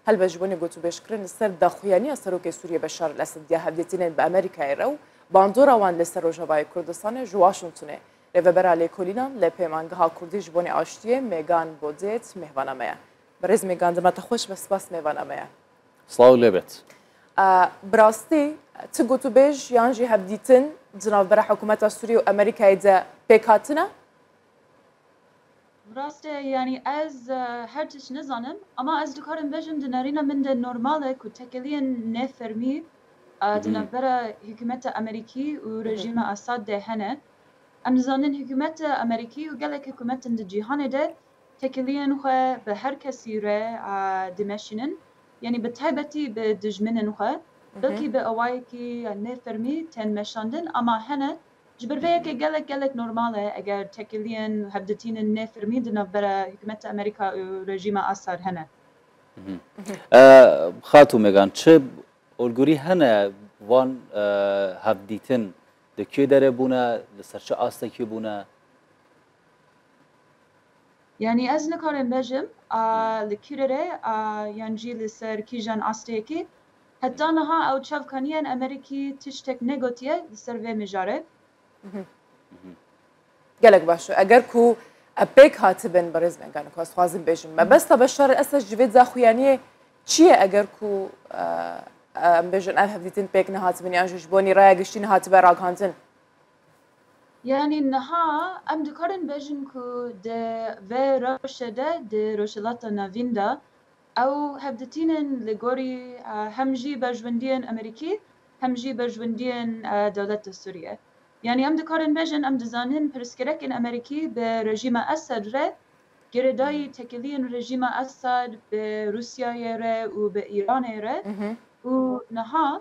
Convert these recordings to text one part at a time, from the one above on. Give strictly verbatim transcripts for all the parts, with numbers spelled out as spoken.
Helbet ji bo gotûbêjkirin li ser daxuyaniya Serokê Sûriyê Beşar el-Esed ya hevdîtinên bi Amerîkayê re û bandora wan li ser Rojavayê Kurdistanê ji Washingtonê. Rêvebera Lêkolînan li Pêmangeha Kurdî ji bo Aştiyê Mêgan Bodêt mêvana me ye. Birêz Mêgan, dema te xweş be, spas mêvana me ye. Silav lê bêt. E, bi rastî, ti gotûbêj yan jî hevdîtin di navbera hikûmeta Sûriyê û Amerîkayê de pêk hatine? Bi rastî, yanî ez, e, her tişt nizanim, ama ez dikarim bêjim di nerîna min de normal e ku têkiliyên nêfermî, e, di Hı hı. navbera hikûmeta Amerîkî û Hı hı. rejîma Esad de hene. Em dizanin hikûmeta Amerîkî û gelek hikûmetên di cîhanê de têkiliyên xwe bi her kesî re, e, dimeşînin. Yanî bi taybetî bi dijminên xwe, Hı hı. belkî bi awayekî nêfermî tên meşandin, ama hene. Ji ber vê yekê gelek, gelek normal e eger têkiliyên hevdîtinên nêfermî di navbera hikûmeta Amerîka û rejîma Esad hene. Hı hı. E, Xatû Mêgan, çi olgurî hene van, e, hevdîtin di kê derê bûne, li ser çi astekî bûne? Yanî ez nikarim bêjim, a, li kî derê, a, yan jî li ser kîjan asteyekî. Heta niha ew çavkaniyên Amerîkî tiştek negotiye li ser vê mijarê. Mhm. Mhm. Gelek baş e. Eger ku, e, pêk hatibin, birêz Mêgan, ku ez dixwazim bêjim. Mebesta Beşar el-Esed ji vê daxuyaniyê çi ye eger ku, e, e, em bêjin ev hevdîtin pêk nehatibin yan jî ji bo raya giştî nehatibe ragihandin? Yanî niha em dikarin bêjin ku di vê rewşê de di Rojhilata Navîn de ew hevdîtinên li gorî, e, hem jî berjwendiyên Amerîkî hem jî berjwendiyên, e, dewleta Sûriye. Yanî em dikarin bêjin, em dizanin pirsgirêkên Amerîkî bi rejîma Esad re girêdayî têkiliyên rejîma Esad bi Rûsyayê re û bi Îranê re Mhm. û niha,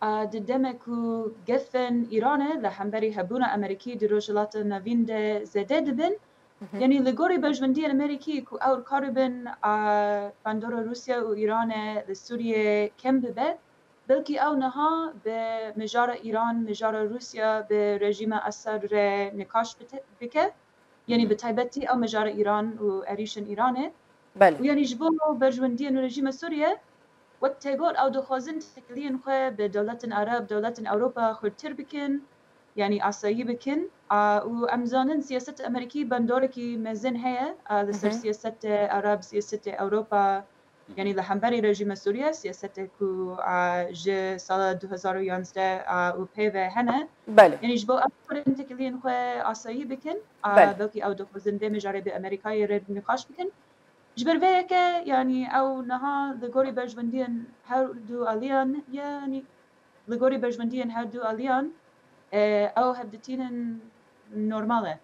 a, di demek ku gefên Îranê li hemberî hebûna Amerîkî di Rojhilata Navîn de zêde dibin, Mhm. yanî li gorî berjwendiyên Amerîkî ku ew karibin, a, bandora Rûsya û Îranê li Sûriyê kêm bibe, belkî ew niha bi mijara Îran, mijara Rûsya bi rejîma Esad re nîqaş bite-, bike. Yanî Hı hı. bi taybetî ew mijara Îran û êrîşên Îranê. Belê. Û yanî ji bo berjwendiyên rejîma Sûriye, wek tê got, ew dixwazin têkiliyên xwe bi dewletên Ereb, dewletên Ewropa xurtir bikin, yanî asayî bikin. A, û em zanin siyaseta Amerîkî bandorekî mezin heye, a, li ser Hı hı. siyaseta Ereb, siyaseta Ewropa, Hı hı. yanî li hemberî rejîma Sûriye, siyaseta ku, a, ji sala du hezar û yanzdeh, a, û pê ve hene. Belê. Yanî ji bo ew karin têkiliyên xwe asayî bikin, a, Belê. belkî ew dixwazin vê mijarê bi Amerîkayê re nîqaş bikin. Ji ber vê yekê, yanî ew niha li gorî berjwendiyên her du aliyan, yanî li gorî berjwendiyên her du aliyan, e, ew hevdîtinên normal e.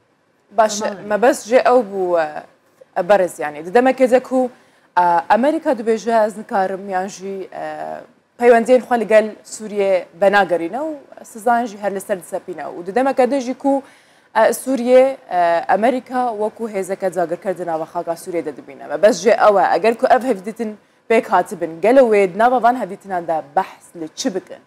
Baş e, Normal e. Mebest jê ew bû, e, e, berêz, yanî di demekê de ku, e, Amerîka dibêje ez nikarim yan jî, e, peywendiyên xwe li gel Sûriyê venagerîne û sizayên jî her li ser disepîne û di demeke din jî ku, e, Sûriyê, e, Amerîka wekû hêzeke dagirker di nava xaka Sûriyê de dibîne. Mebest jê ew e, eger ku ev hevdîtin pêk hatibin, gelo wê di nava van hevdîtinan de behs li çi bikin?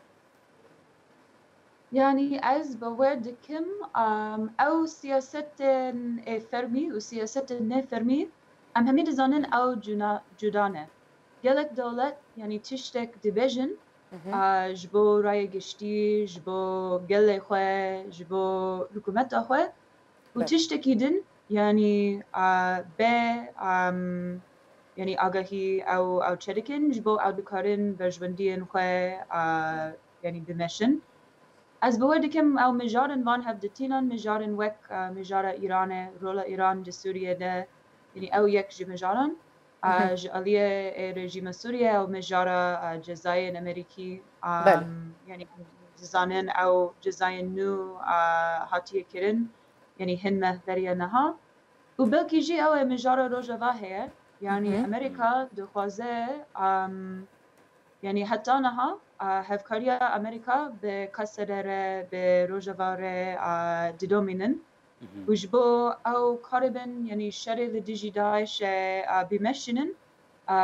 Yanî ez bawer dikim, em, ew siyasetên ê fermî û siyasetên nêfermî, em hemî dizanin ew cuna-, cuda ne. Gelek dewlet, yanî tiştek dibêjin, Mhm. a, ji bo raya giştî, ji bo gelê xwe, ji bo hikûmeta xwe. Û Belê. tiştekî din, yanî, a, bê, em, yanî agahî ew, ew çêdikin, ji bo ew dikarin berjwendiyên xwe, a, yanî bimeşin. Ez bawer dikim ew mijarin van hevdîtinan, mijarin wek, a, mijara Îranê, rola Îran di Sûriyê de, yanî ew yek ji mijaran, a, Mhm. ji aliyê, e, rejîma Sûriyê ew mijara, a, cezayên Amerîkî, a, Belê. yanî dizanin ew cezayên nû, a, hatiye kirin, yanî hin meh beriya niha. Û belkî jî ew ê mijara Rojava heye. Yanî Mhm. Amerîka dixwaze, em, yanî heta niha, a, hevkariya Amerîka bi Qesede re, bi Rojava re, a, didomînin. Mhm. Û ji bo ew karibin, yanî şerê li dijî DAIŞ'ê, a, bimeşînin, a,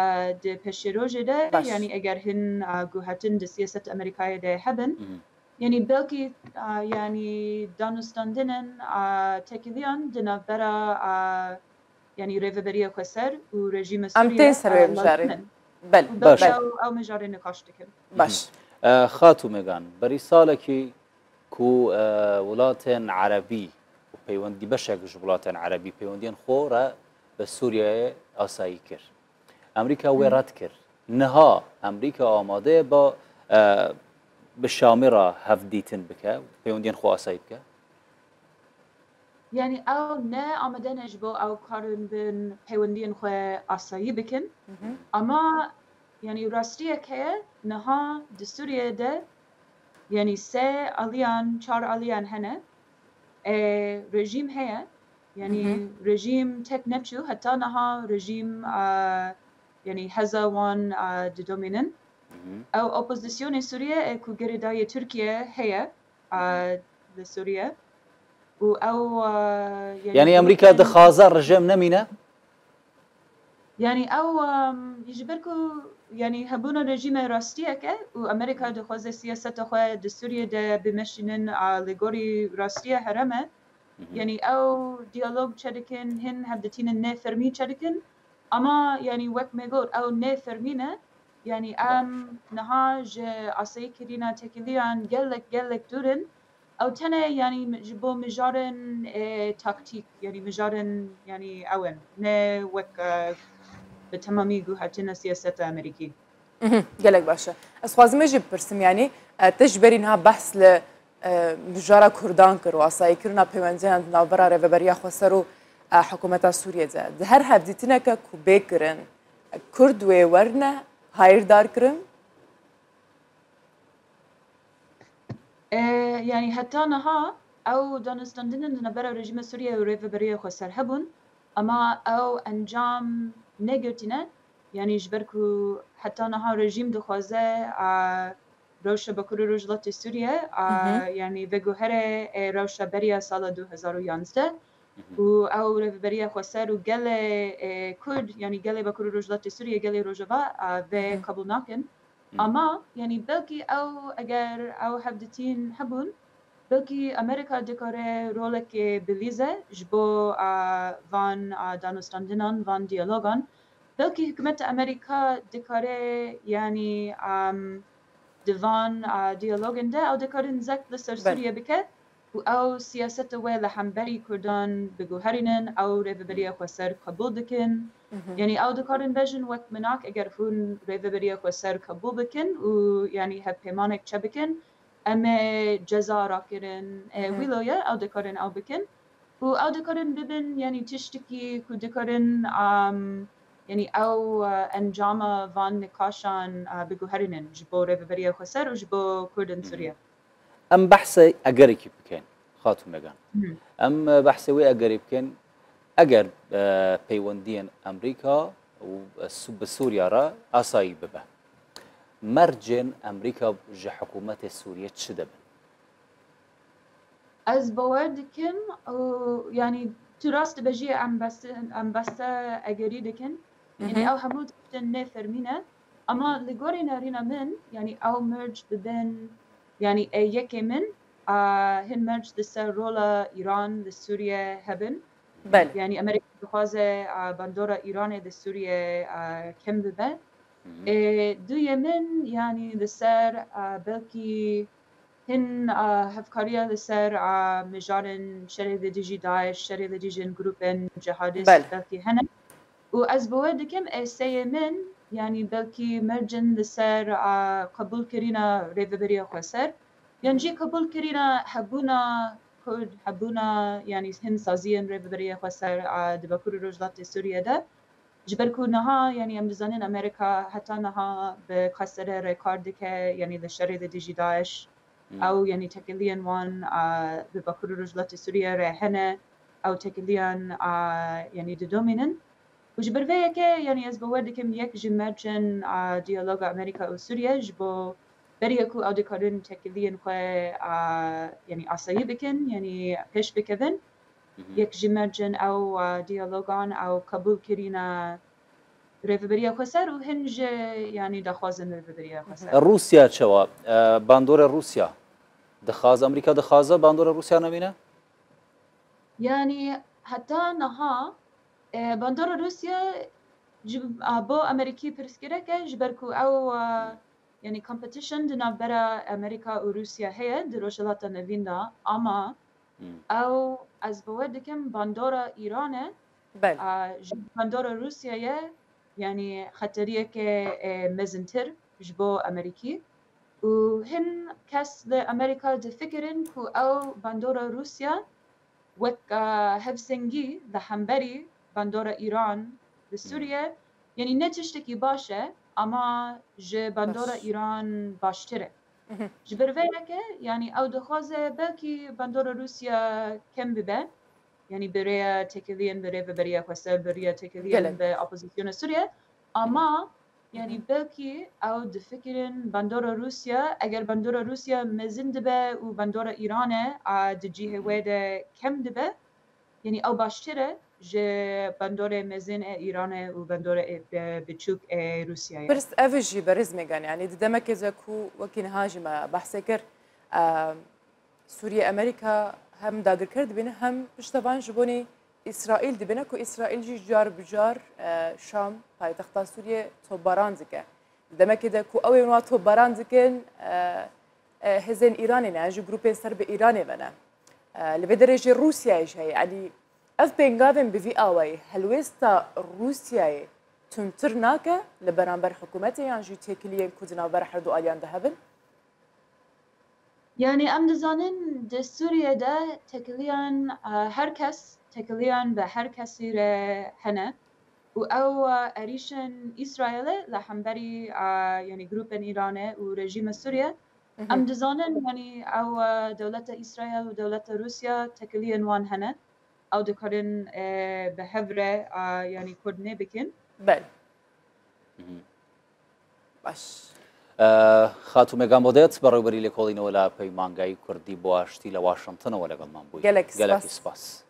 di pêşerojê de, Baş. yanî eger hin, a, guhetin di siyaseta Amerîkayê de hebin, Mhm. Yanî belkî, a, yanî danûstandinên, a, têkiliyan di navbera, a, yanî Rêveberiya Xweser û rejîma Em Sûriyê, tên ser a, wê mijarê. lazim in. Bel, û Baş. belkî bel. ew, ew mijarê nikaş dikin. Baş. E, Xatû Megan, berî salekî ku e, welatên erebî û peywendî beşek ji welatên erebî peywendiyên xwe re bi Sûriyeyê asayî kir. Amerîka wê red kir. Niha Amerîka amade ye ba e, bi Şamê re hevdîtin bike, peywendiyên xwe asayî bike. Yanî ew ne amade ne ji bo ew karin bin peywendiyên xwe asayî bikin. Ama yanî rastiyek heye, niha di Sûriyeyê de yanî sê aliyan, çar aliyan hene. E, rejîm heye. Yanî rejîm tek neçû, heta niha rejîm a, yanî heza wan a, didomînin. Ew opozisyonê Sûriye e ku girêdayê Tirkiye heye a, li Sûriye. Û ew a, yanî Yanî Amerîka grûpên- dixwaze rejim nemîne? Yanî ew em, ji ber ku yanî hebûna rejîme rastiyek e û Amerîka dixwaze siyaseta xwe di Sûriyê de bimeşînin a, li gorî rastiya herême. Yanî ew diyalog çedikin, hin hevditînin nêfermî çedikin. Ama yanî wek me got ew nêfermî ne. Yanî em niha ji asayîkirina têkiliyan gelek gelek dûr in. Ew tenê yanî ji bo mijarên e, taktîk, yanî mijarên yanî ew in. Ne wek e, bi temamî guhertina siyaseta Amerîkî. Mhm, gelek baş e. Ez xwazim ê jî bipirsim, yanî e, te ji berî niha behs li e, mijara Kurdan kir û asayîkirina peywendiyan di navbera Rêveberiya Xweser û e, hikûmeta Sûriyê de. Di her hevdîtineke ku bê kirin, Kurd wê werine hayîrdar kirin? E, yanî heta niha ew danûstandinên di navbera rejîma Sûriye û Rêveberiya Xweser hebûn, ama ew encam negirtîne. Yanî ji ber ku heta niha rejîm dixwaze a, rewşa Bakur û Rojhilatê Sûriye a, yanî veguhere e, rewşa beriya sala du hezar û yanzdeh û ew Rêveberiya Xweser û gelê e, Kurd, yanî gelê Bakur û Rojhilatê Sûriye, gelê Rojava a, vê qebûl nakin. Ama yanî belkî ew eger ew hevditîn hebûn, belkî Amerîka dikare rolekê bilîze ji bo a, van a, danûstandinan, van diyalogan. Belkî hikûmeta Amerîka dikare yanî em, di van a, diyalogên de ew dikarin zek li ser Belê. Sûriye bike û ew siyaseta wê li hemberî Kurdan biguherînin, ew Rêveberiya Xweser qebûl dikin. Yanî ew dikarin bêjin wek minak eger hûn Rêveberiya Xweser qebûl bikin û yanî hevpeymanek çebikin, em ê ceza rakirin. E, wilo ye, ew dikarin ew bikin. Û ew dikarin bibin, yanî tiştekî ku dikarin, am, yanî ew e, encama van nikaşan e, biguherînin ji bo Rêveberiya Xweser û ji bo Kurdên Sûriye. Em behsê egerekî bikin, Xatû Megan. Em e, behsê wê egerê bikin, eger e, peywendiyên Amerîka û, e, Sû- bi Sûriya re asayî bibe. Mercên Amerîka ji hikûmetê Sûriye çi dibin? Ez bawer dikim û yanî tu rast dibêjî em behse, em behse egerî dikin. Yanî ew hemû tiştin nêfermî ne. Ama li gorî nerîna min, yanî ew merc bibin, yanî ê yekê min, a, hin merc li ser rola Îran li Sûriye hebin. Belê. Yanî Amerîka dixwaze, a, bandora Îranê li Sûriye, a, kêm bibe. Ê, duyê min, yanî li ser, a, belkî hin, a, hevkariya li ser, a, mijarên şerê li dijî DAIŞ, şerê li dijî grûpên cihadîst Belê. belkî hene. Û ez bawer dikim ê sêyê min, yanî belkî mercin li ser, a, qebûlkirina Rêveberiya Xweser, yan jî qebûlkirina hebûna Kurd, hebûna, yanî hin saziyên Rêveberiya Xweser, a, di Bakur û Rojhilatê Sûriye de. Ji ber ku niha, yanî em dizanin Amerîka heta niha bi Qesedê re kar dike, yanî li şerê li dijî DAIŞ, ew, yanî têkiliyên wan, a, bi Bakur û Rojhilatê Sûriye re hene, ew têkiliyan, a, yanî didomînin. Û ji ber vê yekê, yanî ez bawer dikim yek ji mercên, a, diyaloga Amerîka û Sûriye ji bo beriya ku ew dikarin têkiliyên xwe, a, yanî asayî bikin, yanî pêş bikevin. Yek ji mercên ew, a, diyalogan ew qebûlkirina Rêveberiya Xweser û hin jî, yanî daxwazin Rêveberiya Xweser. Rûsya çawa? E, bandora Rûsya dixwaze, Amerîka dixwaze bandora Rûsya nemîne? Yanî heta niha, e, bandora Rûsya Ji, a, bo Amerîkî pirsgirek e, ji ber ku ew, a, yanî competition di navbera Amerîka û Rûsya heye di Rojhilata Nevîn de, ama Hmm. ew, ez bawer dikim bandora Îran e, Belê. a, ji bandora Rûsyayê, yanî xeteriyeke, e, mezintir ji bo Amerîkî. Û hin kes li Amerîka difikirin ku ew bandora Rûsya wek, e, hevsengî li hemberî bandora Îran li Sûriye, yanî ne tiştekî baş e, ama ji bandora Baş. Îran baştir e. Mhm. Ji ber vê yekê, yanî ew dixwaze belkî bandora Rûsya kem bibe. Yanî bi rêya têkiliyên bi rêveberiya xweser, bi rêya têkiliyên Gelek. bi opozisyona Sûriye. Ama, yanî Hı hı. belkî ew difikirin bandora Rûsya, eger bandora Rûsya mezin dibe û bandora Îranê a di cihê Hı hı. wê de kem dibe, yanî ew baştir e ji bandorê mezin ê Îranê û bandorê ê bi-, biçûk ê Rûsyayê. Pirs ev e jî berêz Megan, yanî di demekê de ku wekî niha jî me behsê kir, e, Sûriye Amerîka hem dagirker dibîne hem piştevan ji bonê Îsraîl dibîne ku Îsraîl jî car bi car, e, Şam, paytexta Sûriye, topbaran dike. Di demekê de ku ew ê wan topbaran dikin, e, e, hêzên Îranê ne, ji grûpên ser bi Îranê ve ne. E, li vê derê jî Rûsyayê jî heye. Yanî ev pêngavên bi vî awayî helwêsta Rûsyayê tundtir nake li beramber hikûmetê yan jî têkiliyên ku di navbera herdu aliyan de hebin? Yanî em dizanin di Sûriye de têkiliyan, e, her kes, têkiliyan bi her kesî re hene û ew, e, êrîşên Îsraîlê li hemberî, e, yanî grûpên Îranê û rejîma Sûriye, Hı hı. em dizanin, yanî ew, e, dewleta Îsraîl û dewleta Rûsya têkiliyên wan hene. Ew dikarin, e, bi hev re, e, yanî koordîne bikin. Belê. Mhm. Baş. E, Xatû Megan Bodet, بەڕێوەبەری لێکۆڵینەوە لە پەیمانگای کوردی بۆ ئاشتی لە واشنگتنەوە لەگەڵمان بووی. گەلێک گەلێکی سپاس. سپاس.